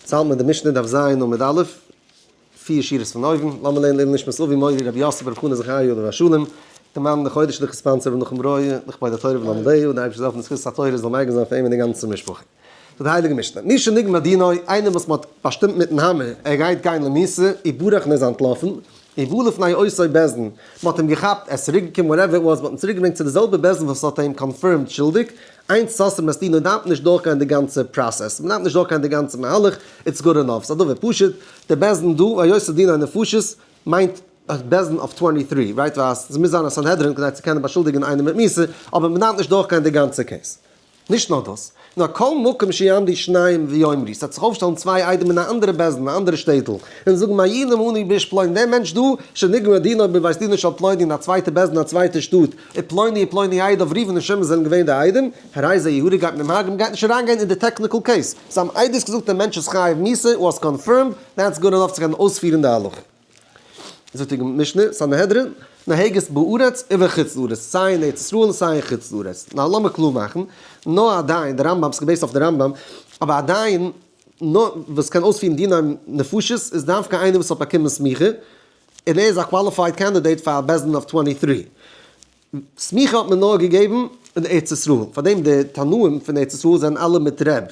יעצט האלט מען די משנה דף ז עמוד א', פיר שורות פון אויבן, לאמיר לערנען לעילוי נשמת אבי מורי רבי יוסף ברב חנא זכריה עליו השלום, די מאן די חודש לכ' sponsor רבי נחום ברויער, לכבוד התורה ולומדיה, די אייבערשטער זאל העלפן די זכות התורה זאל מגין זיין פאר אים און די גאנצע משפחה. זאגט די הייליגע משנה, מי שנגמר דינו, איינער וואס מען האט באשטימט מיטן האמער, ער גייט גיין למיתה, וברח און ער איז אנטלאפן, ובא לפני אותו בית דין, מען האט אים געכאפט, ער איז צוריק געקומען whatever it was, מען האט אים צוריק געברענגט צו די זעלבע בית דין וואס האט אים confirmed שולדיג, אין סותרין את דינו דארף נישט דורכגיין די גאנצע process, מען דארף נישט דורכגיין די גאנצע מהלך, it's good enough, ס'איז א דבר פשוט, די בית דין דא, היות דיני נפשות, מיינט א בית דין אויף 23, right, ווייל ס'מוז זיין א סנהדרין כדי צו קענען באשולדיגן איינעם מיט מיתה, אבער מען דארף נישט דורכגיין די גאנצע case. נישט נאר דאס, נאר כל מקום שיעמדו שניים ויאמרו, ס'וועט זיך אויפשטעלן צוויי עדים אין א אנדערע בית דין, א אנדערע שטעטל, און זאגן מעידים אנו באיש פלוני, דער מענטש דא, שנגמר דינו בבית דינו של פלוני אין א צווייטע בית דין א צווייטע שטאט, ופלוני ופלוני עדיו ראובן און שמעון זענען געווען די עדים, הרי זה יהרג גייט מען אים הרג'ן, מ'גייט נישט אריינגיין אין די technical case, זיי האבן עדות געזאגט דער מענטש איז חייב מיתה, was confirmed, that's good enough צו קענען אויספירן די הלכה. זאגט די משנה, סנהדרין, נוהגת בארץ ובחוץ לארץ, סיי אין ארץ ישראל און סיי אין חוץ לארץ. נאר לאמיר קלאר מאכן, נאר עדיין, די רמב ם, ס'איז גע based אויף די רמב ם, אבער עדיין, נאר וואס קען אויספירן דיני נפשות איז דווקא איינער וואס האט באקומען סמיכה, און ער איז א qualified candidate פאר א בית דין אויף 23. סמיכה האט מען נאר געגעבן אין ארץ ישראל, פארדעם די תנאים פון ארץ ישראל זענען אלע מיט רב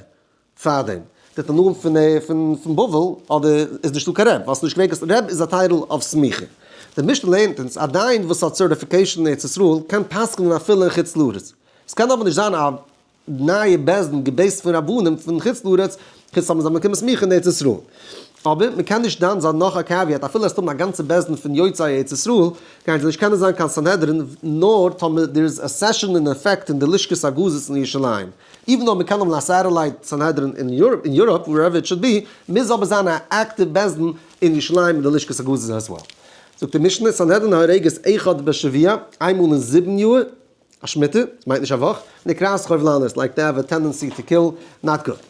פארדעם. די תנאים פון פון בבל אדער איז נישטא קיין רב, ווייל ס'איז נישט געווען קיין רב איז א title אויף סמיכה. די משנה לערנט אונז א דיין וואס האט certification אין ארץ ישראל קען פסק'נען אפילו אין חוץ לארץ. ס'קען אבער נישט זיין א נייע בית דין גע based פון רבנים פון חוץ לארץ, חוץ אז מ'זאל באקומען סמיכה אין ארץ ישראל. אבער מ'קען נישט דן זיין נאך א caveat, אפילו עס טון א גאנצע בית דין פון יוצאי ארץ ישראל, גייען זיי נישט קענען זיין קיין סנהדרין נאר טאמער there איז א session in effect אין די לשכת הגזית אין ירושלים. even though מ'קען האבן א satellite סנהדרין אין Europe, wherever it should be, מוז אבער זיין א active בית דין אין ירושלים אין די לשכת הגזית as well. זאגט די משנה, סנהדרין הורגת אחד בשבוע, איינמאל אין 7 יאר, א שמיטה, עס מיינט נישט א וואך, נקראת חובלנית, like they have a tendency to kill, not good.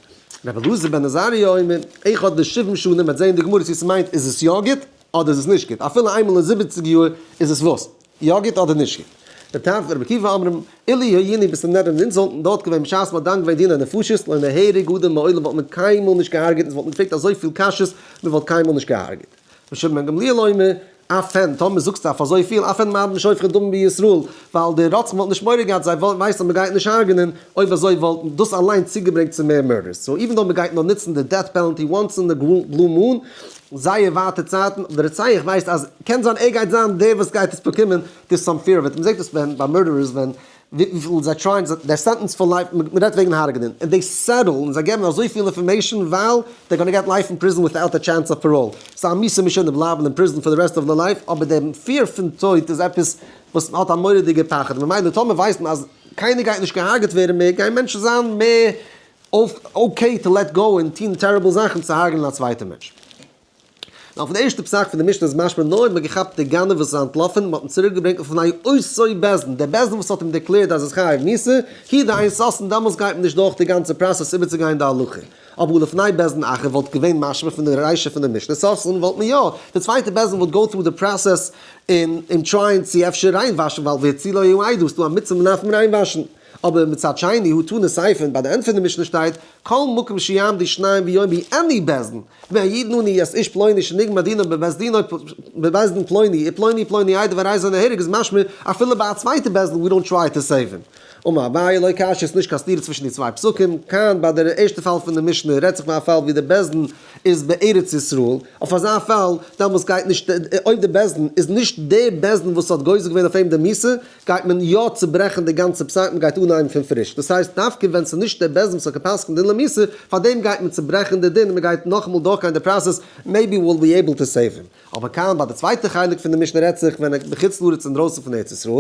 רבי אלעזר בן עזריה אומר, אחד לשבעים שנה, מ'וועט זען אין די גמרא צו עס מיינט איז עס יא גוט, אדער איז עס נישט גוט, אפילו איינמאל אין 70 יאר איז עס וואס? יא גוט אדער נישט גוט? רבי טרפון ורבי עקיבא אומרים, אילו היינו בסנהדרין אונז וואלטן דארט געווען בשעת מ'האט דן געווען דיני נפשות, לא נהרג אדם מעולם וואלט מען קיינמאל נישט געהארגעט אונז וואלטן געפרעגט אזויפיל קשיות, מ'וואלט קיינמאל נישט געהארגעט. רבי שמעון בן גמליאל אומר, אף הן, טאמער זאגסטו אויף אזויפיל, אף הן מרבין שופכי דמים בישראל, ווייל די רוצחים וואלטן נישט מורא געהאט, זיי ווייסן אז מ'גייט נישט הרג'נען, אויב אזוי וואלט דאס אליין צוגעברענגט צו מער murders. so even though מ'גייט נאר נוצן די death penalty once in the blue moon, זייער ווייטע צייטן, אבער דער רוצח ווייסט אז קען זיין ער גייט זיין דער וואס גייט עס באקומען, there's some fear of it, מ'זעט דאס ווען ביי murderers ווען וויפיל זיי try ען they're sentenced for life, מ'רעדט וועגן הרג'נען, און they settle, און זיי געבן אזויפיל information ווייל they're gonna get life in prison without a chance of parole, ס'איז א מיתה משונה בלייבן אין prison for the rest of the life, אבער דער fear פון טויט איז עפעס וואס מ'האט א מורא'דיגע פחד, ממילא טאמער ווייסט מען אז קיינער גייט נישט געהארגעט ווערן מער, גייען מענטשן זיין מער okay to let go און טון terrible זאכן צו הרג'נען א צווייטע מענטש. נאר פון די ערשטע פסק פון די משנה איז משמע נאר אויב מ'האט געכאפט די גנב וואס איז אנטלאפען, מ'האט אים צוריק געברענגט לפני אותו בית דין, דער בית דין וואס האט אים דערקלערט אז ער איז חייב מיתה, הוא דאין סותרין דעמאלס גייט מען נישט דורך די גאנצע process איבערצוגיין די הלכה. אבער לפני בית דין אחר וואלט געווען משמע פון די רישא פון די משנה סותרין וואלט מען יא, די צווייטע בית דין וואלט go through די process און אים try ען צו אפשר ריינוואשן ווייל והצילו העדות, ס'דא א מצוה מ'דארף אים ריינוואשן. אבער מצד שני הא תנא סיפא ביי די end פון די משנה שטייט כל מקום שיעמדו שניים ויאמרו any בית דין מעידין אנו את איש פלוני שנגמר דינו בבית דינו בבית דין פלוני ופלוני פלוני עדיו הרי זה נהרג איז משמע אפילו ביי א צווייטע בית דין we don't try to save him. אמר אביי לא קשיא איז נישט קיין סתירה צווישן די צוויי פסוקים, כאן ביי דער ערשטע פאל פון די משנה רעדט זיך ביי א פאל ווי די בית דין איז בארץ ישראל, אויף אזא פאל דעמאלס גייט נישט אויב די בית דין איז נישט די בית דין וואס האט גוזר געווען אויף אים די מיתה גייט מען יא צוברעכן די גאנצע פסק, מען גייט אנהייבן פון פריש, דאס הייסט דווקא ווען ס'איז נישט דער בית דין וואס האט גע'פסק'נט דין למיתה, פאר דעם גייט מען צוברעכן די דין און מען גייט נאכאמאל דורכגיין די process, maybe we'll be able to save him. אבער כאן ביי די צווייטע חלק פון די משנה רעדט זיך ווען ער בחוץ לארץ אינדרויסן פון ארץ ישראל,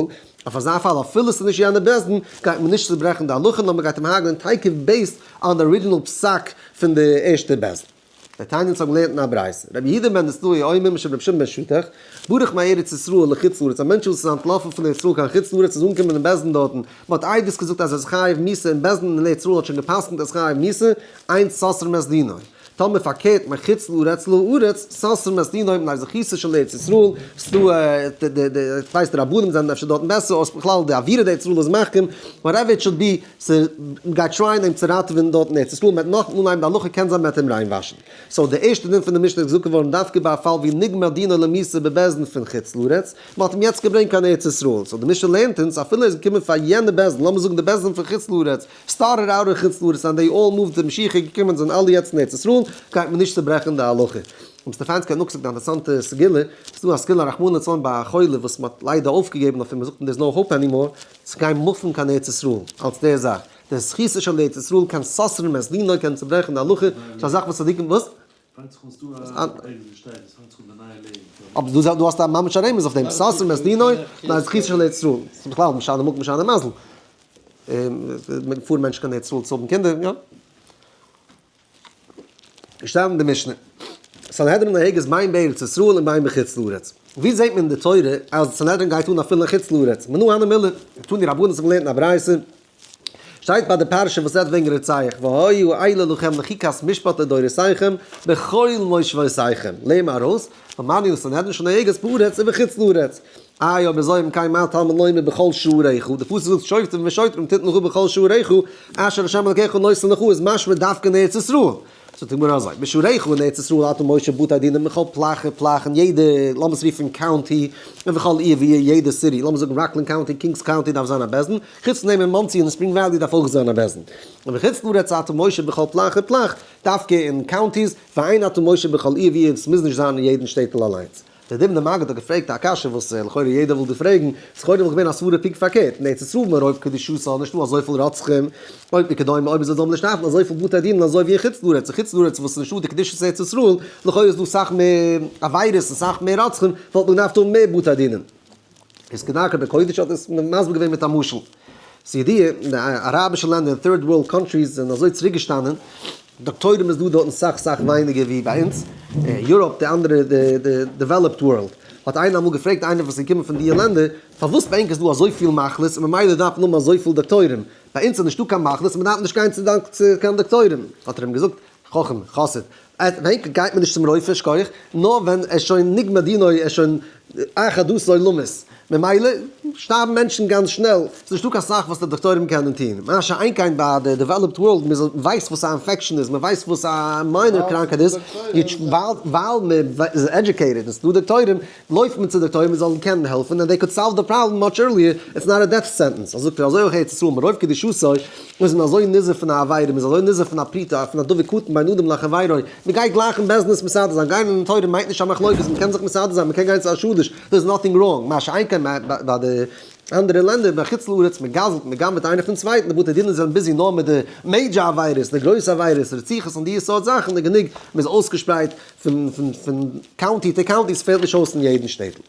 אויף אזא פאל אפילו ס'איז נישט יענער בית דין, גייט מען נישט צוברעכן די הלכה נאר מען גייט אים הרג'נען תיכף based on די original פסק פון די ערשטע בית דין. דתניא אונז האבן געלערנט אין א ברייתא, רבי יהודה בן נתנאי אומר משום רבי שמעון בן שטח, ברח מארץ ישראל לחוץ לארץ, א מענטש וואס איז אנטלאפן פון ארץ ישראל קיין חוץ לארץ איז אנגעקומען אין בית דין דארטן, מען האט עדות געזאגט אז ער איז חייב מיתה און בית דין אין ארץ ישראל האט שוין גע'פסק'נט אז חייב מיתה, אין סותרין את דינו. טאמער פארקערט מחוץ לארץ לארץ, סותרים את דינו מפני זכותו של ארץ ישראל, ס'דא די די כ'ווייס די רבנים זענען אפשר דארטן בעסער אויס בכלל די אווירה דארץ ישראל איז מחכים, whatever it should be, ס'גייט try ען אים צו ראטעווען דארט אין ארץ ישראל, מ'וועט נאך אנהייבן די הלכה קען זיין מ'וועט אים ריינוואשן. so די ערשטע דין פון די משנה איז געזאגט געווארן דווקא ביי א פאל ווי נגמר דינו למיתה בבית דין פון חוץ לארץ, מ'האט אים יעצט געברענגט קיין ארץ ישראל, so די משנה לערנט אונז אפילו ער איז געקומען פאר יענע בית דין, לאמיר זאגן די בית דין פון חוץ לארץ started out אין חוץ לארץ and they all moved די משיח איז געקומען זענען אלע יעצט אין ארץ ישראל, גייט מען נישט צוברעכן די הלכה. און סטעפאנסקי האט נאכגעזאגט א אינטערעסאנטע סגולה, ס'איז דא א סגולה רחמנא לצלן ביי א חולה וואס מ'האט ליידער אויפגעגעבן אויף אים, מ'זאגט אים there's no hope anymore, צו גיין מופן קיין ארץ ישראל, אלס דער זאך, די זכותו של ארץ ישראל קען סותרים את דינו קען צוברעכן די הלכה, ס'איז א זאך וואס צדיקים וואס? פאנגט זיך אן ס'דא א ערגעץ ווי שטייט עס פאנגט זיך אן די נייע לעבן. אבער דו דו האסט א ממש א רמז אויף דעם, סותרים את דינו, די זכותו של ארץ ישראל, ס'איז בכלל משנה מקום משנה מזל. מען פארן מענטשן קיין ארץ ישראל צו האבן קינדער, יא. געשטאנען אין די משנה, סנהדרין נוהגת בין בארץ ישראל און בין בחוץ לארץ. ווי זעט מען אין די תורה אז סנהדרין גייט אן אפילו אין חוץ לארץ? מנא הני מילי, תנו רבנן האבן געלערנט אין א ברייתא, שטייט ביי די פרשה וואס רעדט וועגן רוצח, והיו אלה לכם לחוקת משפט לדורותיכם בכל מושבותיכם, לערן מיר ארויס, למדנו סנהדרין שנוהגת בארץ ובחוץ לארץ. איי אויב אזוי אם כן מה תלמוד לומר בכל שעריך, די פסוק זאגט שופטים ושוטרים תתן לך בכל שעריך, אשר ה' אלקיך נותן לך איז משמע דווקא אין ארץ ישראל. זאגט די גמרא אזוי, בשעריך אין ארץ ישראל אתה מושב בתי דינים בכל פלך ופלך אין יעדע, לאמיר עס רופן county, ובכל עיר ועיר יעדע city, לאמיר זאגן ראקלענד county, קינגס county דארף זיין א בית דין, חוץ פון דעם אין מאנסי און ספרינג וואלי דארף אויך זיין א בית דין. ובחוץ לארץ אתה מושב בכל פלך ופלך, דווקא אין counties, ואין אתה מושב בכל עיר ועיר, עס מוז נישט זיין אין יעדן שטעטל אליינס. דער דובנער מגיד האט געפרעגט א קשיא וואס לכאורה יעדער וואלט געפרעגן, איז לכאורה וואלט געווען א סברה פונקט פארקערט, אין ארץ ישראל מרוב קדושתה נישטא אזויפיל רוצחים, אויב וכדומה אויב אזוי זאל מען נישט דארפן אזויפיל בתי דין אזוי ווי אין חוץ לארץ, אין חוץ לארץ וואס איז נישטא די קדושת ארץ ישראל, לכאורה איז דא סאך מער עבירות און סאך מער רוצחים, וואלט מען געדארפט האבן מער בתי דינים. איז כדרכו בקודש האט עס מסביר געווען מיט א משל. ס'איז ידוע אין די אראבישע לענדער און third world countries זענען אזוי צוריקגעשטאנען, דאקטוירים איז דא דארטן סאך סאך ווייניגער ווי ביי אונז, Europe די אנדערע די developed world. האט איינער אמאל געפרעגט איינער וואס איז געקומען פון דיע לענדער, פארוואס ביי ענק איז דא אזויפיל מחלות און ממילא דארף מען האבן אזויפיל דאקטוירים, ביי אונז איז נישטא קיין מחלות און מען דארף נישט גיין צו קיין דאקטוירים. האט ער אים געזאגט, חכם, חסיד, ביי ענק גייט מען נישט צום רופא, שכוח, נאר ווען עס שוין נגמר דינו, עס שוין אחד עשר למות, ממילא שטארבן מענטשן גאנץ שנעל, ס'איז נישטא קיין סאך וואס די דאקטוירים קענען טון, מה שאין כן ביי די developed world, מען ווייסט וואס א infection איז, מען ווייסט וואס א minor קראנקהייט איז, ווייל מען איז educated און ס'איז דא דאקטוירים, לויפט מען צו דאקטוירים זיי זאלן קענען העלפן, and they could solve the problem much earlier, it's not a death sentence. אזוי זאגט ער, אזוי אויך ארץ ישראל מרוב קדושתו, מיר זענען אזוי נזהר פון א עבירה, מיר זענען אזוי נזהר פון א פרוטה, פון א דבר קטן בין אדם לחבירו, מען גייט גלייך אין בית דין מסדר זיין, גיין אין תורה מיינט נישט א מחלוקת, מען קען זיך מסדר זיין, מען קען גיין צו א שדוש, there is nothing wrong, מה שאין כן ביי די אנדערע לענדער, בחוץ לארץ, מען גזל'ט, מען גנב'עט איינער פון צווייטן, די בתי דינים זענען busy נאר מיט די major עבירות, די גרויסע עבירות, רציחות און די סארט זאכן, און גענוג, מען איז אויסגעשפרייט פון county to county, ס'פעלט נישט אויס אין יעדן שטעטל.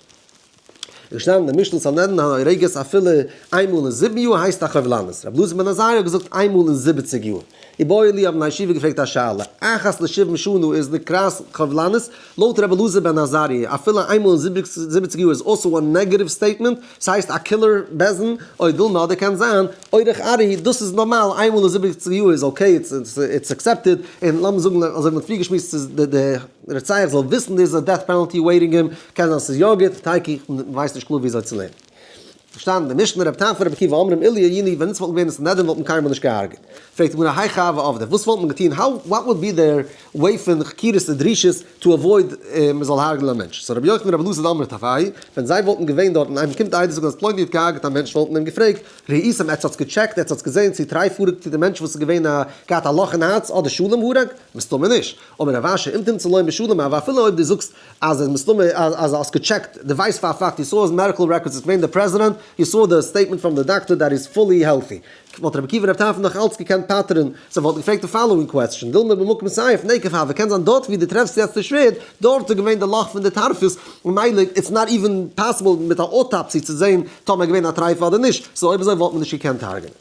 איז געשטאנען אין משנה סנהדרין ההורגת אפילו איינמאל אין 7 יאר הייסט א חבלנית. רבי אלעזר בן עזריה האט געזאגט איינמאל אין 70 יאר. איבעיא להו האבן די ישיבה געפרעגט א שאלה, אחת לשבעים שנה איז נקראת חבלנית? לויט רבי אלעזר בן עזריה אפילו איינמאל אין 70 יאר איז also א negative statement, ס'הייסט א killer בית דין, או דילמא אדער קען זיין, אורח ארי, דאס איז נארמאל, איינמאל אין 70 יאר איז okay, it's accepted, און לאמיר זאגן אזוי ווי מ'האט פריער געשמועסט ס'איז די רוצח זאל וויסן דאס איז א death penalty waiting אים, קען זיין ס'איז יא גוט, תיקו, מ'ווייסט נישט קלאר וויאזוי צו לערנען. פארשטאנען די משנה, רבי טרפון רבי עקיבא אומרים אילו היינו, ווען אונז וואלטן געווען אין סנהדרין וואלט מען קיינמאל נישט געהארגעט. פרעגט די גמרא היכי הוו עבדי, וואס וואלט מען געטון, how, what would be their way פון חקירות און דרישות to avoid מ'זאל הרג'נען א מענטש. so רבי יוחנן רבי אלעזר דאמרי תרוייהו, ווען זיי וואלטן געווען דארט און איינער קומט עדות זאגן אז פלוני האט געהארגעט א מענטש וואלט מען אים געפרעגט, ראיתם עטס האטס געטשעקט, עטס האטס געזען צו טרייף הרג צו די מענטש וואס איז געווען א געהאט א לאך אין הארץ אדער שלם הרג? מסתמא נישט. אמר רב אשי אם תמצא לומר שלם הוה אפילו אויב דו זאגסט אז עס מסתמא אז האסט געטשעקט דו ווייסט פאר א פאקט you saw his medical records איז געווען די פרעזידענט you saw the statement from the doctor that he's fully healthy וואלט רבי עקיבא רב טרפון נאך אלץ געקענט פטר'ן זיי וואלטן געפרעגט די following question דילמא במקום סייף נקב הוה קען זיין דארט ווי דו טרעפסט יעצט די שווערד דארט איז געווען די לאך פון די טרפות ממילא it's not even possible מיט א autopsy צו זעהן טאמער געווען א טרייפה אדער נישט so אויב אזוי וואלט מען נישט געקענט הרג'נען.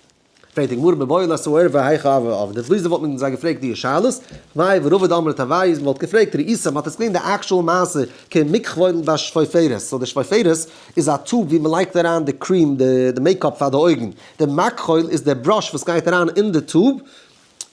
פרעגט די גמרא מיבעי ליה סוער והיכא הוו עבדי, וויאזוי וואלט מען זיי געפרעגט די שאלות, מאי ורבא דאמרי תרוייהו איז מען וואלט געפרעגט ראיתם האט עס געווען די actual מעשה כמכחול בשפופרת, so די שפופרת איז א tube ווי מען לייגט אריין די cream די makeup פאר די אויגן, די מכחול איז די brush וואס גייט אריין אין די tube.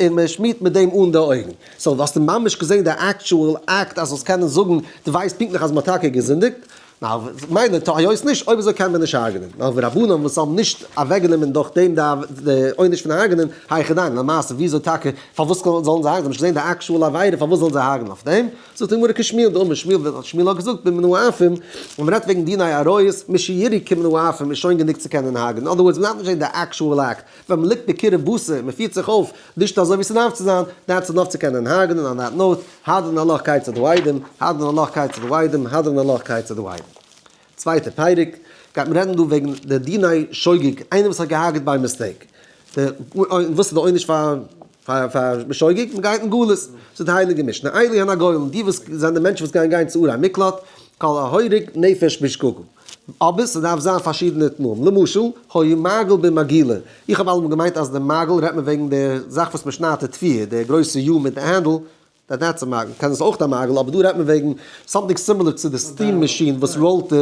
און מען שמירט מיט דעם אן די אויגן. So האסטו ממש געזען די actual act אז זאלסט קענען זאגן דו ווייסט פונקטליך אז מען האט טאקע געזינדיגט? נאר מילא היות נישט, אויב אזוי קען מען נישט הרג'נען. נאר ורבנן וואס האבן נישט אוועקגענומען דורך דעם די עונש פון הרג'נען, היכי דמי, למעשה וויאזוי טאקע, פארוואס זאלן זיי הרג'נען, זיי האבן נישט געזען די actual עבירה, פארוואס זאלן זיי הרג'נען אויף דעם? זאגט די גמרא כשמואל דאמר שמואל, וואס שמואל האט געזאגט במנאפים, ווען מ'רעדט וועגן דיני עריות, משיראו כמנאפים איז שוין גענוג צו קענען הרג'נען, in other words מ'דארף נישט זען די actual act, ווען מ'ליגט בקירוב בשר, מ'פירט זיך אויף נישט אזוי ווי ס'דארף צו זיין, that's enough צו קענען הרג'נען, on that note, הדרן עלך כיצד העדים, הדרן עלך כיצד העדים, הדרן עלך כיצד העדים. צווייטע פרק, גייט מען רעדן דא וועגן די דיני שוגג, איינער וואס האט געהארגעט by mistake. וואס איז די עונש פאר פאר בשוגג? מען גייט אין גלות. זאגט די הייליגע משנה, אלו הן הגולין, די וואס זענען די מענטשן וואס גייען גיין צו ערי מקלט, כל ההורג נפש בשגגה. אבער ס'דארף זיין פארשידענע תנאים, למשל, היה מגל במגילה, איך האב אלעמאל געמיינט אז די מגל רעדט מען וועגן די זאך וואס מען שניידט די תבואה, די גרויסע יו מיט די handle, that's a מגל, קען עס אויך א מגל, אבער דא רעדט מען וועגן something similar צו די steam machine וואס ראולט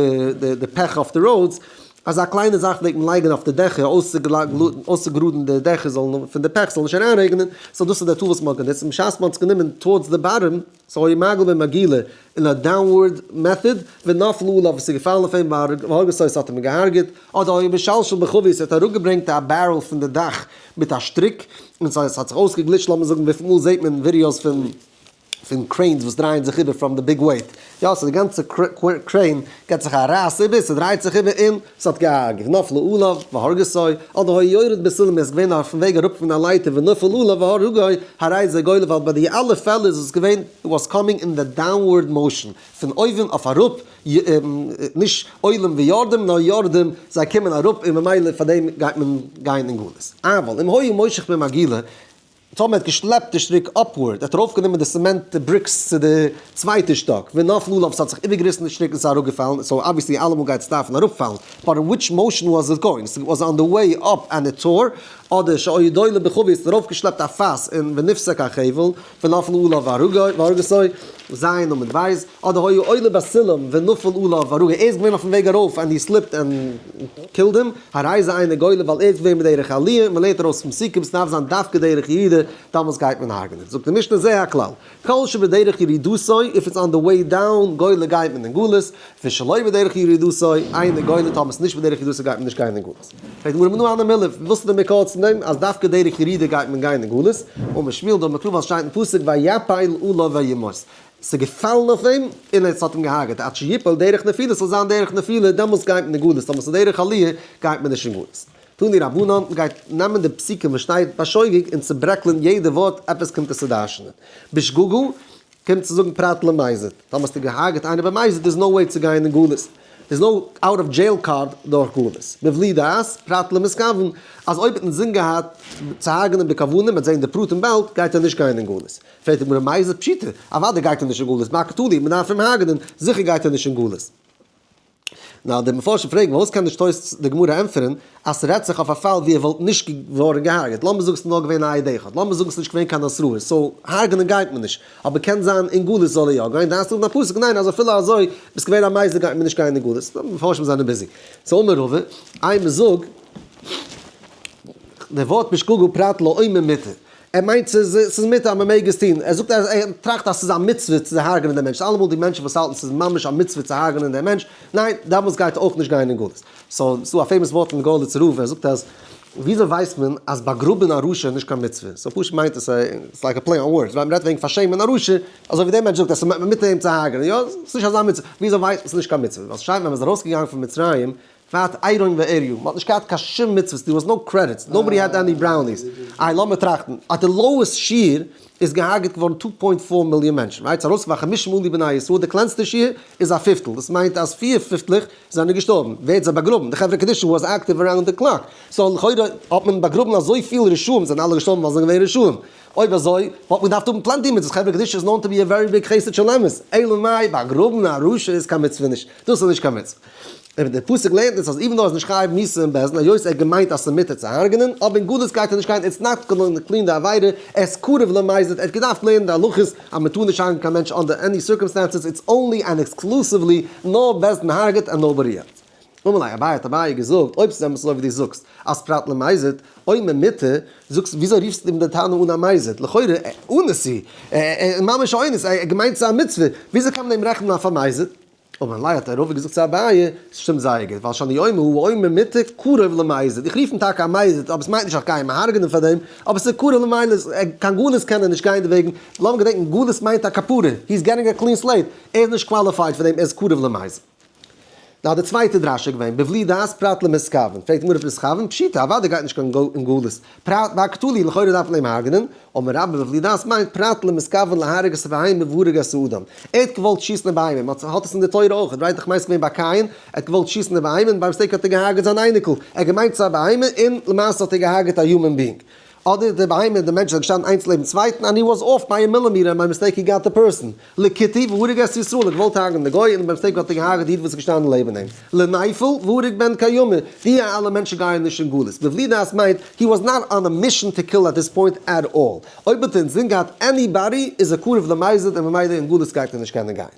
די פעך אויף די roads, אזא קליינע זאך פלעגט מען לייגן אויף די דעכער אויסצוגראדן די דעכער זאלן פון די פעך זאל נישט אריינרעגענען, so דאס איז די tool וואס מען האט גענוצט, און בשעת מען האט עס גענומען towards די bottom, so היה מגל במגילה אין א downward method, ונפלה עליו וואס איז געפאלן אויף אים והרגתו עס האט אים געהארגעט, אדער היה משלשל בחבית ער האט אראפגעברענגט א barrel פון די דאך מיט א שטריק, און סא עס האט זיך אויסגעגליטשט לאמיר זאגן וויפיל מאל זעט מען videos פון פון cranes וואס דרייען זיך איבער from די big weight, יא so די גאנצע crane געט זיך א רייס איבער, ס'דרייט זיך איבער און ס'האט געהארגעט, ונפלה עליו והרגתו, אדער היה יורד בסולם איז געווען אויפן וועג אראפ פון א לייטער ונפל עליו והרגו, הרי זה גולה ווייל ביי די אלע פעלער איז עס געווען was coming in the downward motion, פון אויבן אויף אראפ, נישט עולים ויורדים נאר יורדים, זיי קומען אראפ און ממילא פאר דעם גייט מען גיין אין גלות. אבל אם היה מושך במגילה, טאמער האט געשלעפט די שטריק upward, ער האט ארויפגענומען די cement bricks צו די צווייטע שטאק, ונפל עליו ס'האט זיך איבערגעריסן די שטריק און ס'איז אראפגעפאלן, so obviously אלעמאל גייט עס דארפן אראפפאלן, but in which motion was it going? ס'וואס on the way up and it tore, אדער שהיה דולה בחבית האט ארויפגעשלעפט א פאס און ונפסק החבל, ונפל עליו והרגתו, ז' עמוד ב', אדער היה עולה בסולם ונפל עליו והרגו, ער איז געווען אויפן וועג ארויף and he slipped and killed him, הרי זה אינו גולה ווייל ער איז געווען בדרך עליה, מען לערנט ארויס פון פסוקים ס'דארף זיין דווקא דרך ירידה, דאמאלס גייט מען הרג'נען. זאגט די משנה זה הכלל, כל שבדרך ירידתו, if it's on the way down, גולה גייט מען אין גלות, ושלא בדרך ירידתו, אינו גולה, טאמער ס'איז נישט בדרך ירידתו גייט מען נישט גיין אין גלות. פרעגט די גמרא מנא הני מילי, וואס איז די מקור צו דעם אז דווקא דרך ירידה גייט מען גיין אין גלות, אמר שמואל דאמר קרא ווייל ס'שטייט אין פסוק ויפל עליו וימת, ס'איז געפאלן אויף אים און עס האט אים געהארגעט, עד שיפול דרך נפילה, ס'זאל זיין דרך נפילה, דעמאלטס גייט מען אין גלות, טאמער ס'איז דרך עליה גייט מען נישט אין גלות. תנו רבנן, מ'גייט נעמען די פסוקים וואס שטייט ביי שוגג און צוברעקלען יעדע ווארט, עפעס קומט עס צו דרש'נען. בשגגה קומט צו זאגן פרט למזיד, טאמער האסטו געהארגעט איינער במזיד איז no way צו גיין אין גלות, איז no out of jail card דורך גלות. בבלי דעת, פרט למתכוון, אז אויב האט אינזין געהאט צו הרג'נען בכוונה, מ'וועט זען די פרטים באלד, גייט ער נישט גיין אין גלות. פרעגט די גמרא מזיד פשיטא, אוודאי גייט ער נישט אין גלות, מה קתני, מ'דארף אים הרג'נען, זיכער גייט ער נישט אין גלות. נאר די מפרשים פרעגן פארוואס קען נישט תוס' די גמרא ענטפערן אז ס'רעדט זיך אויף א פאל ווי ער וואלט נישט געווארן געהארגעט, לאמיר זאגן ס'איז נאר געווען א עד אחד, לאמיר זאגן ס'איז נישט געווען קיין התראה, so הרג'נען גייט מען נישט, אבער קען זיין אין גלות זאל ער יא גיין, דאס זאגט א פסוק ניין אז אפילו אזוי ביסט געווען א מזיד גייט מען נישט גיין אין גלות, די מפרשים זענען busy. so אמר רבא, איי מ'זאג די ווארט בשגגה פרט לאומר מותר. ער מיינט ס'איז מותר אז מ'מעג עס טון, ער זאגט אז ער טראכט אז ס'איז א מצוה צו הרג'נען דעם מענטש, אלעמאל די מענטשן וואס האלטן ס'איז ממש א מצוה צו הרג'נען דעם מענטש, ניין, דעמאלטס גייט ער אויך נישט גיין אין גלות. so, ס'דא א famous ווארט פון גארליצער רב, ער זאגט אז וויאזוי ווייסט מען אז באגראבן א רשע איז נישט קיין מצוה? so פשוט מיינט עס, it's like a play on words, ווייל מ'רעדט וועגן פארשעמען א רשע, אזוי ווי דער מענטש זאגט אז ס'איז מותר אים צו הרג'נען, יא, ס'איז נישט אזא מצוה, וויאזוי ווייסט מען ס'איז נישט קיין מצוה? ווייל ס'שטייט ווען מ'איז ארויסגעגאנגען פון מצרים, ואת עירום ועריו, מ'האט נישט געהאט קיין שום מצוות, there was no credits, nobody had any brownies, איי לאמיר טראכטן, at the lowest שיעור איז געהארגעט געווארן 2.4 מיליאן מענטשן, right? ס'ארויס וחמשים עלו בני ישראל, די קלענסטע שיעור איז א פיפטל, דאס מיינט אז פיר פיפטלעך זענען געשטארבן, ווער האט זיי באגראבן? די חברה קדישא was active around the clock, so לכאורה האט מען באגראבן אזויפיל רשעים, זענען אלע געשטארבן ווייל זיי זענען געווען רשעים, אויב אזוי וואלט מען געדארפט האבן plenty מצוות, חברה קדישא איז known to be a very big חסד של אמת, אלא מאי באגראבן א רשע איז קיין מצוה נישט, דאס איז נישט קיין מצוה. און דער פסוק לערנט אונז אז even though ער איז נישט חייב מיתה אין בית דין היות ער האט געמיינט אז ס'איז מותר צו הרג'נען, אבער אין גלות גייט ער נישט גיין, it's not gonna clean די עבירה, ער איז קרוב למזיד, ער האט געדארפט לערנען די הלכות אז מ'טאר נישט הרג'נען קיין מענטש under any circumstances, it's only and exclusively נאר בית דין הרג'ט and nobody else. אמר ליה אביי האט אביי געזאגט, אויב ס'איז אמת אזוי ווי דו זאגסט אז פרט למזיד, אומר מטה, זאגסט וויאזוי רופסטו אים די תנא אן א מזיד? לכאורה אונס הוא, ממש אונס, ער האט געמיינט ס'איז א מצוה, וויאזוי קען מען אים רעכענען אויף א מזיד? אמר ליה האט רבא געזאגט צו אביי, ס'שטימט זייער גוט, ווייל שאני אומר הוא אומר מטה קרוב למזיד, איך רוף אים טאקע א מזיד, אבער ס'מיינט נישט אז כ'גיי אים הרג'נען פאר דעם, אבער ס'איז קרוב למזיד, קיין גלות קען ער נישט גיין דערוועגן, לאמיר געדענקן גלות מיינט א כפרה, he is getting a clean slate, ער איז נישט qualified פאר דעם, ער איז קרוב למזיד. נאר די צווייטע דרשה איז געווען, בבלי דעת פרט למתכוון, פרעגט די גמרא פון מתכוון, פשיטא, אוודאי גייט נישט קיין אין גלות, פרט באקטולי, לכאורה דארף מען אים הרג'נען, אמר רבה בבלי דעת מיינט פרט למתכוון להרוג את הבהמה והרג את האדם, ער האט געוואלט שיסן די בהמה, מען האט עס אין די תורה אויך, right איך מיין ס'איז געווען ביי קין, ער האט געוואלט שיסן די בהמה און by mistake האט ער געהארגעט זיין אייניקל, ער האט געמיינט ס'איז א בהמה און למעשה האט ער געהארגעט א human being. אדער די בהמה און די מענטש זענען געשטאנען איינס לעבן צווייטן and he was off by a millimeter and by mistake he got the person. לכותי והרג את ישראל, ער האט געוואלט הרג'נען די גוי און by mistake האט ער געהארגעט די איד וואס איז געשטאנען לעבן אים. לנפל והרג בן קיימא, די אלע מענטשן גייען נישט אין גלות. בבלי דעת מיינט he was not on a mission to kill at this point at all. אויב האט ער אינזין געהאט anybody איז ער קרוב למזיד און ממילא אין גלות גייט ער נישט קענען גיין.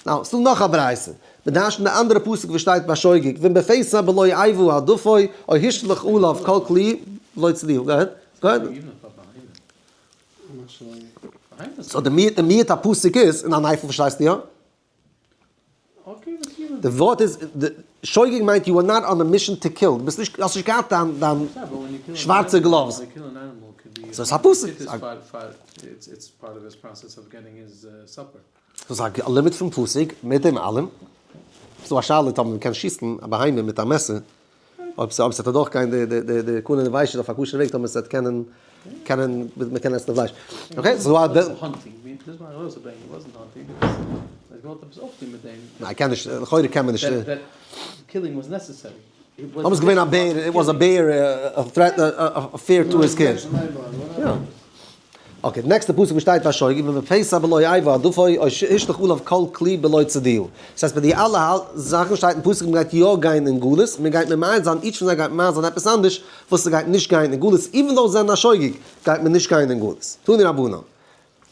Now, ס'דא נאך א ברייתא. מ'דרש'נט די אנדערע פסוק וואס שטייט ביי שוגג, ואם בפתע בלא איבה העדפו, או השליך עליו כל כלי בלא צדיהו. Go ahead. Go ahead. So די מיעוט, די מיעוט הפסוק איז, אין א נייפל פארשטייסטו יא? די ווארט איז, די שוגג מיינט you are not on a mission to kill, דו ביסט נישט, האסט נישט געהאט דיין דיין שווארצע gloves. So ס'איז א פסוק. דאס איז א לימוד פון פסוק מיט דעם אלעם. ס'איז דא א שאלה טאמער מ'קען שיסן א בהמה מיט א מעסער, אויב ס'וועט אדורכגיין די קנה און וויישער אויף א כשר'ע וועג, טאמער ס'וועט קענען קענען מ'קען עסן די פלייש. Okay, ס'איז דא א. ניין קען נישט, לכאורה קען מען נישט. אויב איז געווען א בער, it was a bear, a threat, a fear to his kids. יא. Okay, די נעקסטע פסוק וואס שטייט בשוגג, ואם בפתע בלא איבה הדפו או השליך עליו כל כלי בלא צדהו. דאס הייסט ביי די אלע זאכן שטייט אין פסוק מען גייט יא גיין אין גלות, מען גייט ממעט זיין, each פון זיי גייט ממעט זיין עפעס אנדערש וואס ס'גייט נישט גיין אין גלות, even though זיי זענען א שוגג גייט מען נישט גיין אין גלות. תנו רבנן.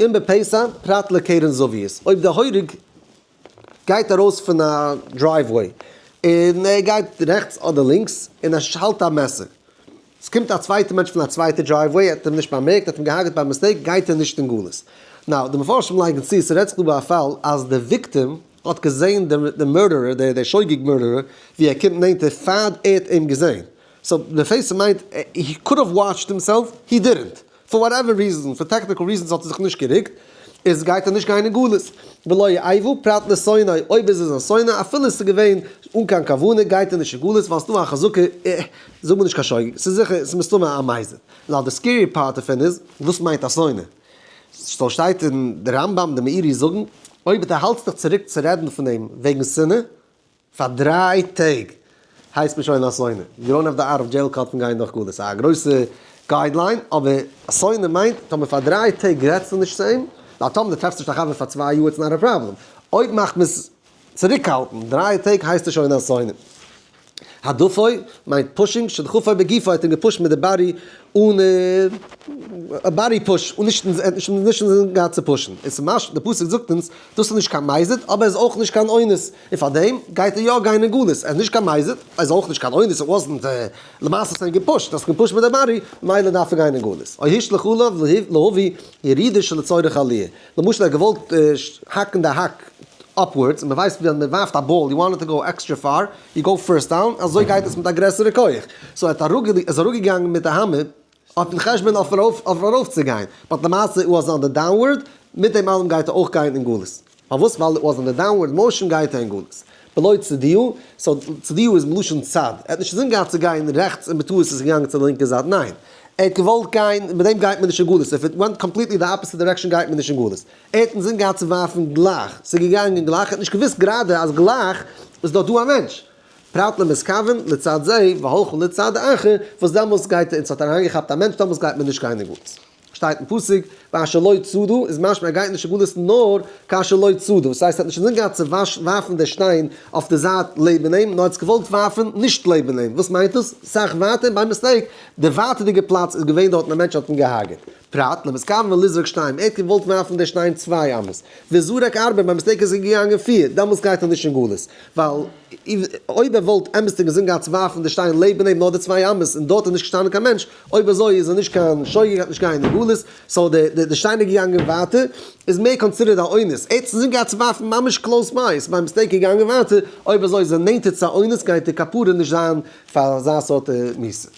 אם בפתע פרט לקרן זווית, אויב די הורג גייט ארויס פון א driveway און ער גייט רעכטס אדער לינקס און ער האלט א מעסער, עס קומט א צווייטע מענטש פון א צווייטע driveway ער האט אים נישט באמערקט ער האט אים געהארגעט by mistake גייט ער נישט אין גלות. Now די מפרשים לייגן צו ס'רעדט זיך דא ביי א פאל אז די victim האט געזען די murderer די שוגג murderer ווי ער קומט נענטער פאר ער האט אים געזען, so בפתע מיינט he could have watched himself he didn't. For whatever reason, for technical reasons האט ער זיך נישט גערוקט, איז גייט ער נישט גיין אין גלות. בלא איבה פרט לשונאו, אויב איז עס א שונא, אפילו עס איז געווען אן קיין כוונה, גייט ער נישט אין גלות, ווייל ס'דא א חזקה, אה, זאג מיר נישט קיין שוגג, ס'איז זיכער, ס'איז מסתמא א מזיד. Now די scary part דערפון איז, וואס מיינט א שונא? So שטייט אין די רמב"ם, די מאירי זאגן, אויב דו האלטסט דיך צוריק צו רעדן פון אים וועגן שנאה, פאר 3 טעג הייסט מען שוין א שונא. You don't have the out of jail card פון גיין דורך גלות. ס'איז א גרויסע guideline, אבער א שונא מיינט טאמער פאר 3 טעג רעדסטו נישט צו אים, ווייל טאמער דו טרעפסט נישט א חבר פאר 2 יאר it's not a problem. אויב מאכט מען עס צוריקהאלטן 3 טעג הייסט עס שוין א שונא. הדפו מיינט pushing, שדחפו בגופו האט אים געפושט מיט די body אן א body push, און נישט נישט נישט אינזין געהאט צו פושן. עס איז משמע, די פסוק זאגט אונז, דאס איז נישט קיין מזיד, אבער עס איז אויך נישט קיין אונס, און פאר דעם גייט ער יא גיין אין גלות, ער איז נישט קיין מזיד, ער איז אויך נישט קיין אונס, it wasn't למעשה האסטו אים געפושט, האסט געפושט מיט די body, ממילא דארף ער גיין אין גלות. או השליך עליו להביא ירידה שלצורך עליה, למשל ער האט געוואלט האקן די האק upwards, און מען ווייסט ווען מען ווארפט א ball, you want it to go extra far, you go first down, אזוי גייט עס מיט א גרעסערע כח. So ער האט איז אראפגעגאנגען מיט די האמער, אויפן חשבון אויף ארויף אויף ארויף צו גיין, but למעשה it was on the downward, מיט דעם אלעם גייט ער אויך גיין אין גלות. פארוואס? ווייל it was on the downward motion גייט ער אין גלות. בלא צדהו, so צדהו איז מלשון צד, ער האט נישט אינזין געהאט צו גיין רעכטס און בטעות איז ער געגאנגען צו די לינקע זייט, ניין, ער האט געוואלט גיין, מיט דעם גייט מען נישט אין גלות, if it went completely the opposite direction גייט מען נישט אין גלות. ער האט אינזין געהאט צו ווארפן גלייך, ס'איז געגאנגען גלייך, ער האט נישט געוואוסט גראדע אז גלייך איז דארט דא א מענטש. פרט למתכוון לצד זה והלכו לצד אחר, וואס דעמאלס גייט ער, און ס'האט אריינגעכאפט א מענטש, דעמאלס גייט מען נישט גיין אין גלות. שטייט אין פסוק, ואשר לא צדו, איז משמע ער גייט נישט אין גלות נאר כאשר לא צדו, דאס הייסט ער האט נישט אינזין געהאט צו ווארפן די שטיין אויף די זייט לעבן אים, נאר ער האט עס געוואלט ווארפן נישט לעבן אים, וואס מיינט דאס? סאך ווייטער, by mistake, די ווייטערדיגע פלאץ איז געווען דארטן א מענטש האט אים געהארגעט. פרט למתכוון לזרוק שתיים, ער האט געוואלט ווארפן די שטיין צוויי אמות, וזרק ארבע, by mistake איז ער געגאנגען פיר, דעמאלטס גייט ער נישט אין גלות, ווייל אויב ער וואלט אמת'דיג אינזין געהאט צו ווארפן די שטיין לעבן אים נאר די צוויי אמות און דארט איז נישט געשטאנען קיין מענטש, אויב אזוי איז ער נישט קיין שוגג גייט נישט גיין אין גלות, so די שטיין איז געגאנגען ווייטער, איז מער considered א אונס, ער האט אינזין געהאט צו ווארפן ממש close by, איז by mistake געגאנגען ווייטער, אויב אזוי איז ער נענטער צו א אונס גייט די כפרה נישט זיין פאר אזא סארט מיתה.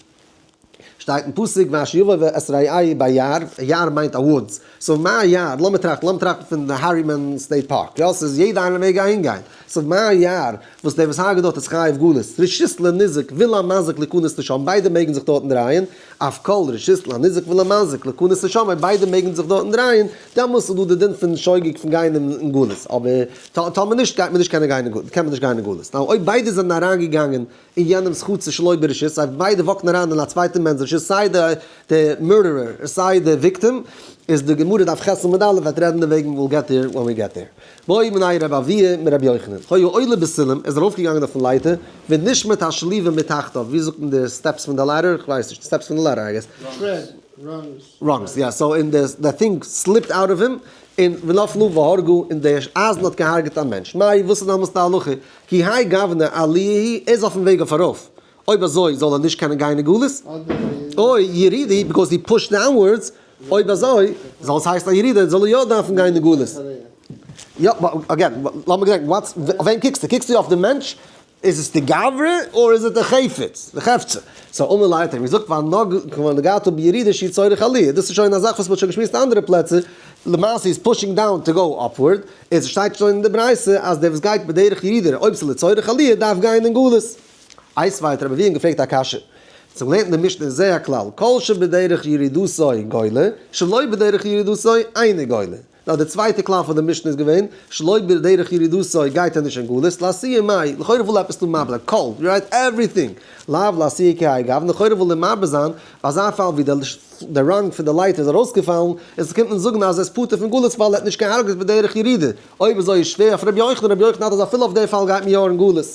שטייט אין פסוק ואשר יבוא את רעהו ביער, יער מיינט א woods, so מה יער, לאמיר טראכטן, לאמיר טראכטן פון די הארימאן State Park, יא ס'איז יעדע איינער מעג אהין גיין, so מה יער, וואס דער וואס הרג'ט דארט איז חייב גלות, רשות לניזק ולמזיק להיכנס לשם, ביידע מעגן זיך דארטן דרייען, אף כל רשות לניזק ולמזיק להיכנס לשם, אויב ביידע מעגן זיך דארטן דרייען, דעמאלס איז דא די דין פון שוגג פון גיין אין גלות, אבער טאמער נישט גייט מען נישט קענען גיין אין גלות, קען מען נישט גיין אין גלות, now אויב ביידע זענען אריינגעגאנגען אין יענעמ'ס חצר שלא ברשות, זיי ביידע walk ן אריין אין א צווייטע מענטש'ס רשות, סיי די murderer און סיי די victim, איז די גמרא דף ח עמוד א' וועט רעדן דערוועגן, we'll get there when we get there. בעו מיניה רב אבוה מרבי יוחנן, היה עולה בסולם, ער איז ארויפגעגאנגען אויפן לייטער, ונשמט השליבה מתחתיו, ווי זאגט מען די steps פון די ladder? איך ווייס נישט, די steps פון די ladder I guess. Rungs, יא, so און די thing slipped out of him, און ונפלו והרגו, און די אייזן האט געהארגעט א מענטש. מאי, וואס איז דעמאלטס די הלכה? כי האי גוונא עליה הוא, ער איז אויפן וועג אויף ארויף, אויב אזוי זאל ער נישט קענען גיין אין גלות, או ירידה because he pushed downwards, אויב אזוי זאל עס הייסן א ירידה, זאל ער יא דארפן גיין אין גלות. יא, again, לאמיר געדענקן, what's, אויף וועם קוקסטו? קוקסטו אויף די מענטש? איז עס די גברא or איז עס די חפץ, די חפצא? so אמר ליה האט ער אים געזאגט והנגעת בירידה שהיא צורך עליה, דאס איז שוין א זאך וואס מען האט שוין געשמועסט אין אנדערע פלעצער, למעשה איז pushing down to go upward, עס שטייט שוין אין די ברייתא אז דער וואס גייט בדרך ירידה אויב ס'איז לצורך עליה דארף גיין אין גלות. איתיביה האט רבי אבהו געפרעגט א קשיא, צום לערנען די משנה איז זה הכלל, כל שבדרך ירידתו גולה, שלא בדרך ירידתו אינו גולה. נאר די צווייטע כלל פון די משנה איז געווען, שלא בדרך ירידתו גייט ער נישט אין גלות, לאתויי מאי, לכאורה וויל עפעס דא מרבה זיין, כל, right, everything, לאו לאתויי כהאי גוונא, לכאורה וויל ער מרבה זיין, ביי אזא פאל ווי די rung פון די לייטער איז ארויסגעפאלן, און ס'קומט מען זאגן אז ער איז פטור פון גלות ווייל ער האט נישט געהארגעט בדרך ירידה, אויב אזוי איז שווער אויף רבי יוחנן, רבי יוחנן האלט אז אפילו אויף די פאל גייט מען יא אין גלות.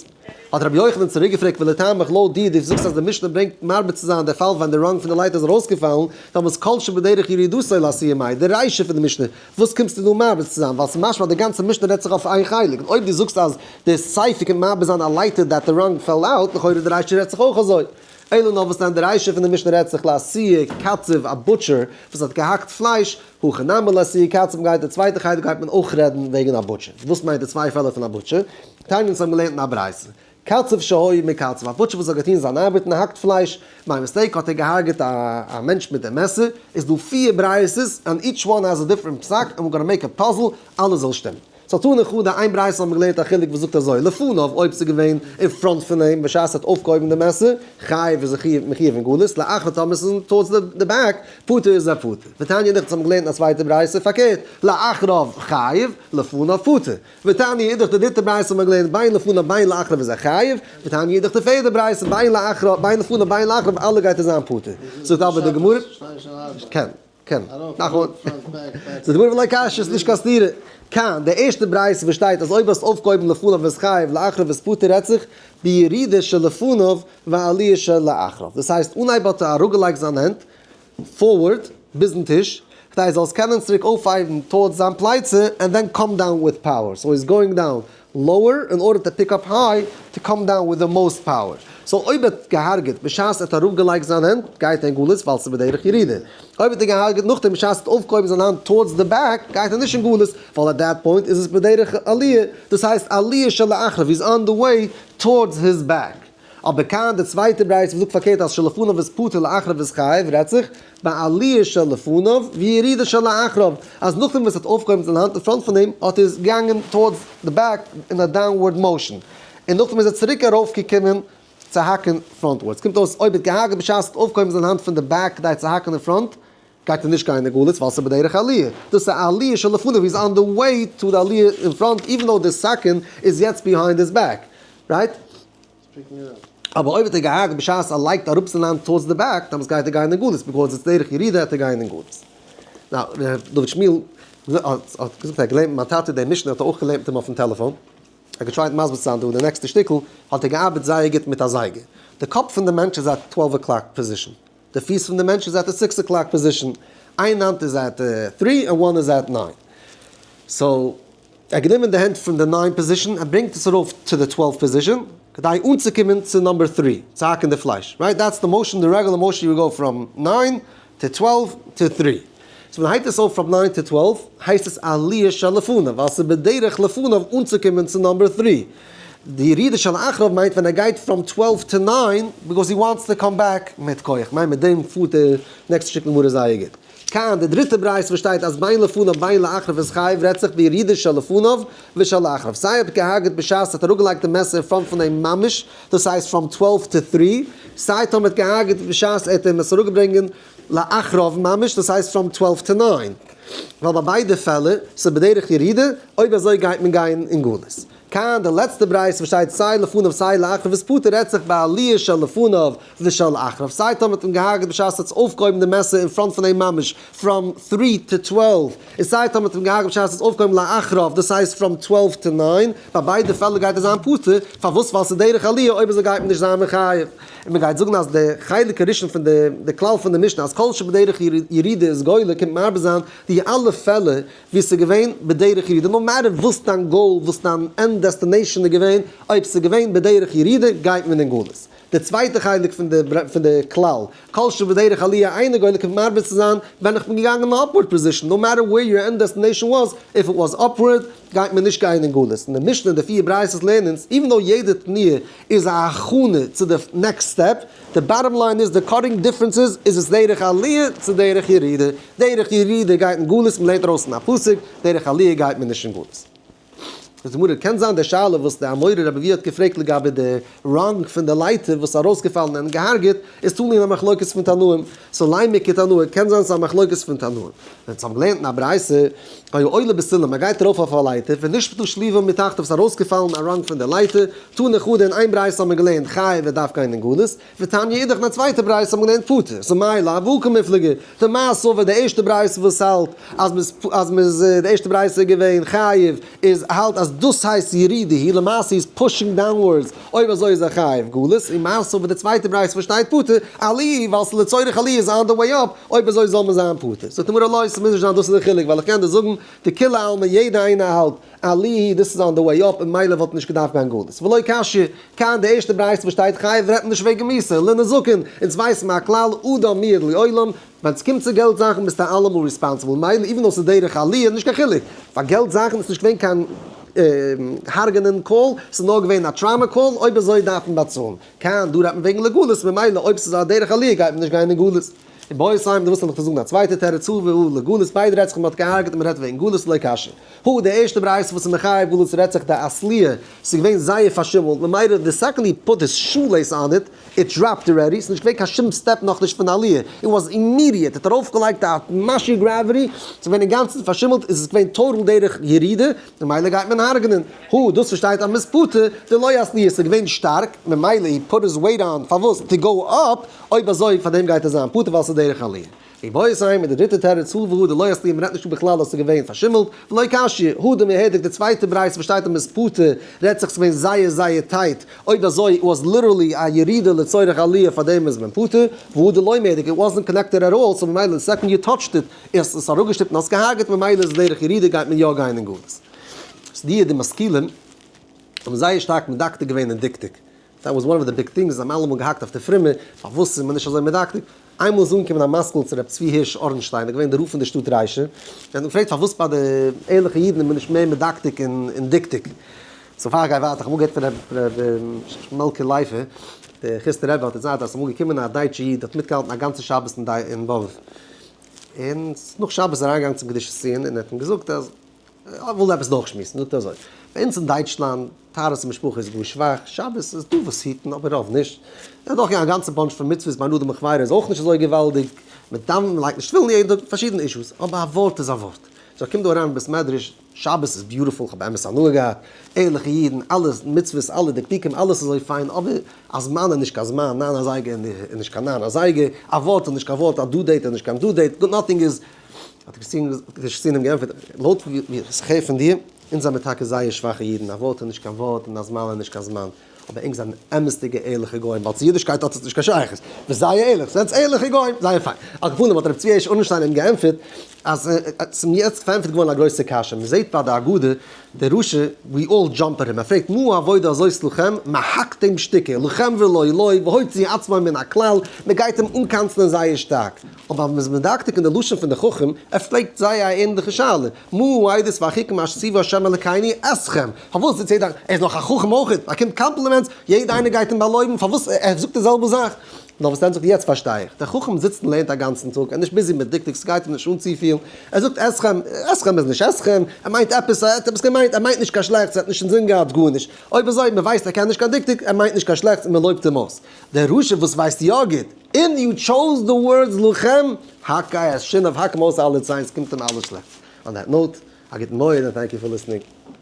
האט רבי יוחנן צוריק געפרעגט ולטעמיך לויט דיר, דו זאגסט אז די משנה ברענגט מרבה צו זיין די פאל ווען די rung פון די לייטער איז ארויסגעפאלן, דאמאלס כל שבדרך ירידתו לאתויי מאי, די רישא פון די משנה, וואס קומסטו דא מרבה צו זיין, ווייל ס'איז משמע אז די גאנצע משנה רעדט זיך אויף איין חלק, און אויב דו זאגסט אז די סיפא קומט מרבה זיין א לייטער that the rung fell out, לכאורה די רישא רעדט זיך אויך אזוי. אלא נאר וואס דען די רישא פון די משנה רעדט זיך לאתויי קצב א butcher וואס האט געהאקט פלייש, הכא נמי לאתויי קצב גייט די צווייטע חלק גייט מען אויך רעדן וועגן א butcher. וואס מיינט די צוויי פעלער פון א butcher? תניא אונז האבן געלערנט אין א ברייתא. קצב שהיה מקצב, א butcher וואס האט געטון זיין ארבעט און האקט פלייש, by mistake האט ער געהארגעט א מענטש מיט די מעסער, איז דא פיר ברייתות and each one has a different פסק and we're gonna make a puzzle אלעס זאל שטימען. so תני חדא איין ברייתא האבן מיר געלערנט א חילוק וואס זאגט אזוי, לפניו אויב ס'איז געווען אין front פון אים בשעת ער האט אויפגעהויבן די מעסער, חייב איז ער מחויב אין גלות, לאחריו טאמער ס'איז towards the back, פטור איז ער פטור. ותניא אידך האבן געלערנט א צווייטע ברייתא פארקערט, לאחריו חייב, לפניו פטור. ותניא אידך די דריטע ברייתא האבן מיר געלערנט בין לפניו בין לאחריו איז ער חייב, ותניא אידך די פערדע ברייתא בין לאחריו בין לפניו בין לאחריו אלע גייט ער זיין פטור. זאגט אבער די גמרא. קען. קען. נכון. זאגט די גמרא ולא קשיא ס'איז נישט קיין סתירה. כאן, די ערשטע ברייתא וואס שטייט אז אויב האסט אויפגעהויבן לפניו איז חייב לאחריו איז פטור רעדט זיך בירידה שלפניו ועליה שלאחריו. דאס הייסט אנהייב האט ער אראפגעלייגט זיין הענט forward ביזן טיש, כדי ער זאל עס קענען צוריק אויפהייבן towards זיין פלייצע and then come down with power, so he's going down lower in order to pick up high to come down with the most power. so אויב ער האט געהארגעט בשעת ער האט אראפגעלייגט זיין הענט גייט ער אין גלות ווייל ס'איז בדרך ירידה. אויב האט ער געהארגעט נאכדעם בשעת ער האט אויפגעהויבן זיין האנט towards the back גייט ער נישט אין גלות ווייל at that point איז עס בדרך עליה, דאס הייסט עליה שלאחריו, he's on the way towards his back. אבער כאן די צווייטע ברייתא וואס זאגט פארקערט אז שלפניו איז פטור לאחריו איז חייב רעדט זיך בעליה שלפניו וירידה שלאחריו אז נאכדעם וואס ער האט אויפגעהויבן זיין האנט אין front פון אים האט ער איז געגאנגען towards the back אין א downward motion און נאכדעם איז ער צוריק ארויפגעקומען צו האקן frontwards קומט אויס אויב ער האט געהארגעט בשעת ער האט אויפגעהויבן זיין האנט פון די back כדי צו האקן אין front גייט ער נישט גיין אין גלות ווייל ס'איז בדרך עליה, דאס איז א עליה שלפניו, he's on the way to די עליה אין front even though די סכין איז יעצט behind his back, right? אבער אויב האט ער געהאקט בשעת ער לייגט אראפ זיין האנט towards the back, דאמאלס גייט ער גיין אין גלות, because it's דרך ירידה העט ער גיין אין גלות. now, ר' דוד שמואל האט געזאגט ער האט געלערנט מיט מיין טאטע די משנה האט ער אויך געלערנט מיט אים אויפן טעלעפאן, ער האט געטרייט מסביר צו זיין דא די נעקסטע שטיקל, האט ער געארבעט זייער גוט מיט א זייגער, די קאפ פון די מענטש איז at twelve o'clock position, די פיס פון די מענטש איז at די six o'clock position. איין האנט איז at three און one איז at nine. So ער האט גענומען די הענט פון די nine position, ער ברענגט עס ארויף צו די 12 position, כדי אנצוקומען צו number three, צו האקן די פלייש, right? That's the motion, the regular motion, you go from nine to 12 to three. So ווען הייבט עס אויף from nine to 12, הייסט עס עליה שלפניו, ווייל ס'איז בדרך לפניו אנצוקומען צו number three. די ירידה של אחריו מיינט ווען ער גייט from 12 to 9, because he wants to come back מיט כח. מיין מיט דעם פארט די next שטיקל גמרא זייער גוט. כאן, די דריטע ברייתא וואס שטייט אז בין לפניו בין לאחריו איז חייב, רעדט זיך בירידה של לפניו ושל אחריו. סיי האט געהארגעט בשעת האט אראפגעלייגט די מעסער in front פון אים ממש, דאס הייסט from 12 to 3, סיי האט געהארגעט בשעת ער האט אים עס אראפגעברענגען לאחריו ממש, דאס הייסט from 12 to 9. ווייל ביי ביידע פעלער, ס'איז בדרך ירידה, אויב אזוי גייט מען גיין אין גלות. כאן, די לעצטע ברייתא וואס שטייט סיי לפניו סיי לאחריו איז פטור, רעדט זיך בעליה של לפניו ושל אחריו. סיי האט אים געהארגעט בשעת האט אויפגעהויבן די מעסער in front פון אים ממש, from 3 to 12. און סיי האט אים געהארגעט בשעת האט אויפגעהויבן לאחריו, דאס הייסט from 12 to 9. ביי ביידע פעלער גייט עס זיין פטור, פארוואס? ווייל ס'איז דרך עליה, אויב אזוי גייט מען נישט זיין מחייב. און מען גייט זאגן אז דער חלק הראשון פון די כלל פון די משנה, אז כל שבדרך ירידה איז גולה, קומט מרבה זיין די אלע פעלער ווי ס'איז געווען בדרך ירידה, no matter וואס דיין goal, וואס דיין end destination איז געווען, אויב ס'איז געווען בדרך ירידה, גייט מען אין גלות. דער צווייטער חלק פון די כלל, כל שבדרך עליה אינו גולה, קומט מרבה צו זיין, ווען איך בין געגאנגען אין upward position, no matter where your end destination was, if it was upward, גייט מען נישט גיין אין גלות. אין די משנה, די פיר ברייתות לערנען אונז, even though יעדע תנועה איז א הכנה צו די next step, the bottom line is, the cutting differences איז עס דרך עליה צו דרך ירידה. דרך ירידה גייט אין גלות, מען לערנט ארויס אין א פסוק, דרך עליה גייט מען נישט אין גלות. די גמרא קען זיין די שאלה וואס די אמורא רבי אבהו האט געפרעגט לגבי די rung פון די לייטער וואס איז ארויסגעפאלן און געהארגעט, איז תלוי אין א מחלוקת פון תנאים. So לימא כתנאי, קען זיין ס'איז א מחלוקת פון תנאים. ווען ס'האבן געלערנט אין א ברייתא, היה עולה בסולם, מען גייט ארויף אויף א לייטער, ונשמטה שליבה מתחתיו, ס'איז ארויסגעפאלן א rung פון די לייטער, תני חדא אין איין ברייתא האבן מיר געלערנט חייב ער דארף גיין אין גלות, ותניא אידך אין א צווייטע ברייתא האבן מיר געלערנט פטור. So מאי לאו הא קמיפלגי. דמר סבר די ערשטע ברייתא וואס האלט אז מ'איז אז מ'איז די ערשטע ברייתא איז געווען חייב, איז האלט אז דאס הייסט ירידה היא, למעשה איז pushing downwards, אויב אזוי איז ער חייב גלות, און מר סבר די צווייטע ברייתא וואס שטייט פטור, עליה, ווייל ס'איז לצורך עליה איז on the way up, אויב אזוי זאל מען זיין פטור. זאגט די גמרא לא, ס'מוז נישט זיין דאס איז די חילוק, ווייל איך קען דיר זאגן, דכולי עלמא יעדע איינער האלט עליה, דאס איז on the way up, און ממילא וואלט נישט געדארפט גיין גלות. ולא קשיא, כאן די ערשטע ברייתא וואס שטייט חייב רעדט מען נישט וועגן מיתה, לנזקין, אונז ווייסן מיר א כלל, אדם מועד לעולם, ווען עס קומט צו געלט זאכן ביסטו אלעמאל responsible, מילא even though ס'איז דרך עליה, נישט קיין חילוק, פאר געלט זאכן איז נישט געווען קיין הרג'נען call, ס'איז נאר געווען א trauma call, אויב אזוי דארף מען באצאלן. כאן דא רעדט מען וועגן לגלות, ממילא אויב ס'איז א דרך עליה גייט מען נישט גיין אין גלות. איבעית אימא, דו ווילסט נאך זאגן א צווייטע תירוץ, הא והא לגלות, ביידע רעדט זיך מ'האט געהארגעט און מ'רעדט וועגן גלות, לא קשיא. הא, די ערשטע ברייתא וואס איז מחייב גלות רעדט זיך דאתליה, ס'איז געווען זייער פארשימלט, ממילא the second he put his shoelace on it, it dropped already, ס'איז נישט געווען קיין שום step נאכנישט פון עליה, it was immediate, ער האט ארויפגעלייגט א משהו gravity, ס'איז געווען אינגאנצן פארשימלט, איז עס געווען total דרך ירידה, ממילא גייט מען הרג'נען. הא, דאס וואס שטייט אז מ'איז פטור, דלא אתליה, ס'איז געווען שטארק, ממילא he put his weight on, פארוואס? To go up, אויב אזוי פאר דעם גייט ער זיין פטור ווייל ס'איז דרך עליה. איבעית אימא די דריטע תירוץ הא והא דלא אתליה מ'רעדט נישט דא בכלל אז ס'איז געווען פארשימלט, ולא קשיא, הא דמיהדק די צווייטע ברייתא וואס שטייט אז מ'איז פטור רעדט זיך ס'איז געווען זייער זייער tight, אויב אזוי was literally א ירידה לצורך עליה פאר דעם איז מען פטור, והא דלא מיהדק it wasn't connected at all, so ממילא the second you touched it איז עס אראפגעשטופט און האסט געהארגעט ממילא איז דרך ירידה גייט מען יא גיין אין גלות. ס'איז די משכילים האבן זייער שטארק מדקדק געווען אין דקדוק. That was one of the big things, זיי האבן אלעמאל געהאקט אויף די פרומע, פארוואס איז מען נישט אזוי מדקדק? איינמאל איז אנגעקומען א משכיל צו ר' צבי הירש אורנשטיין, ער איז געווען דער רב פון די שטאט ריישא, ער האט אים געפרעגט פארוואס ביי די ערליכע אידן איז מען נישט מער מדקדק אין דקדוק. So פאר איך גיי ווייטער, איך האב אמאל געהערט פון ר' שמעלקע לייפער, דער חוסטער רבי האט דערציילט אז עס איז אמאל געקומען א דייטשע איד, האט מיטגעהאלטן א גאנצע שבת אין באבוב, און נאך שבת איז ער אריינגעגאנגען צום קדושת ציון און ער האט אים געזאגט אז ער וויל עפעס דורכשמועסן, זאגט ער אזוי, ביי אונז אין דייטשלאנד, טהרת המשפחה איז גאר שוואך, שבת איז דא וואס היטן אבער רוב נישט, ער האט דורכגעגאנגען א גאנצע bunch פון מצוות בין אדם לחבירו איז אויך נישט אזוי געוואלדיג, מען דאווענט מען לייגט נישט תפילין יעדן טאג, פארשידענע issues, אבער א ווארט איז א ווארט, so איך קום דא אריין אין בית מדרש, שבת איז beautiful, כ'האב באמת הנאה געהאט, ערליכע אידן, אלע מצוות, אלע דקדוקים, אלעס איז אזוי פיין, אבער א זמן איז נישט קיין זמן, ניין אזייגער איז נישט קיין ניין אזייגער, א ווארט איז נישט קיין ווארט, א due date איז נישט קיין due date, nothing איז. האט קריסטין אים געענטפערט, לויט ווי איך הער פון דיר, אונז זעמיר טאקע זייער שוואכע אידן, א ווארט איז נישט קיין ווארט און א זמן איז נישט קיין זמן. אבער ענק זענען אמת'דיגע ערליכע גוים, ווייל צו אידישקייט האט עס נישט קיין שייכות. וואס זייער ערליך, זענטס ערליכע גוים, זייער פיין. על כל פנים האט רבי צבי הירש אורנשטיין אים געענטפערט, אז ס'איז מיר יעצט פארענטפערט געווארן א גרויסע קשיא, מען זעט ביי די הגדה, דער רשע, we all jump at him, ער פרעגט מה העבודה הזאת לכם, מען האקט אים שטיקער, לכם ולא לו, והוציא עצמו מן הכלל, מען גייט אים אנקאנצלען זייער שטארק. אבער אז מען איז מדקדק אין די לשון פון די חכם, ער פרעגט זייער א ענליכע שאלה, מה העדות והחוקים אשר ציווה ה' אלקינו אתכם, פארוואס זיצט יעדער, ער איז נאך א חכם אויך, באקומט compliments, יעדער איינער גייט אים באלויבן, פארוואס ער זאגט די זעלבע זאך? נאר וואס דען זאגט יעצט פארשטיי איך, דער חכם זיצט און לערנט א גאנצן טאג, ער איז נישט busy מיט דקדוק, ס'גייט אים נישט אן צופיל, ער זאגט אתכם, אתכם איז נישט אתכם, ער מיינט עפעס, ער האט עפעס געמיינט, ער מיינט נישט קיין שלעכטס, ער האט נישט אינזין געהאט גארנישט, אויב אזוי, מען ווייסט ער קען נישט קיין דקדוק, ער מיינט נישט קיין שלעכטס און מען לויבט אים אויס. דער רשע וואס ווייסט יא גוט, און you chose the words לכם, הקהה את שיניו, האק אים אויס אלע ציין, ס'קומט אים אלעס שלעכטס. On that note, א גוטן מועד און thank you for listening.